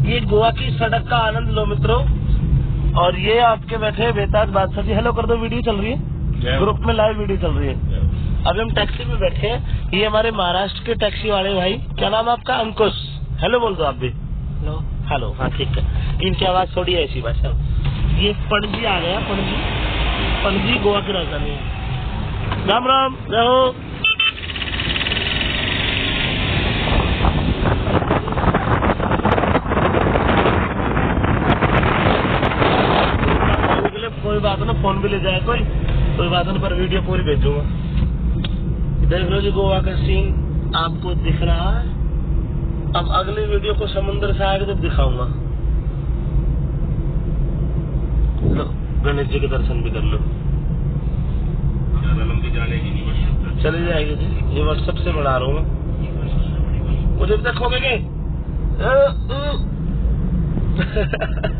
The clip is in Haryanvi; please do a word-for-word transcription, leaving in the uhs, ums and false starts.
ये गोवा की सड़क का आनंद लो मित्रों। और ये आपके बैठे हैं बेताज बादशाह जी। हेलो कर दो, वीडियो चल रही है, ग्रुप में लाइव वीडियो चल रही है। अभी हम टैक्सी में बैठे हैं, ये हमारे महाराष्ट्र के टैक्सी वाले भाई, क्या नाम है आपका? अंकुश। हेलो बोल दो आप भी। हेलो। हेलो, हाँ ठीक है। इनकी आवाज थोड़ी ऐसी भाषा। ये पणजी आ गया, पणजी, पणजी गोवा की राजधानी है। राम राम, जय हो। कोई बात ना, फोन भी ले जाए कोई, कोई बात ना, पर वीडियो पूरी भेजूंगा। देख लो जी, गोवा का सीन आपको दिख रहा है। अब अगली वीडियो को समुद्र से आगे जब दिखाऊंगा। लो, गणेश जी के दर्शन भी कर लो। चली जाएगी जी, ये WhatsApp से बढ़ा रहा हूँ मैं। मुझे भी देखोगे क्या? अ, अ।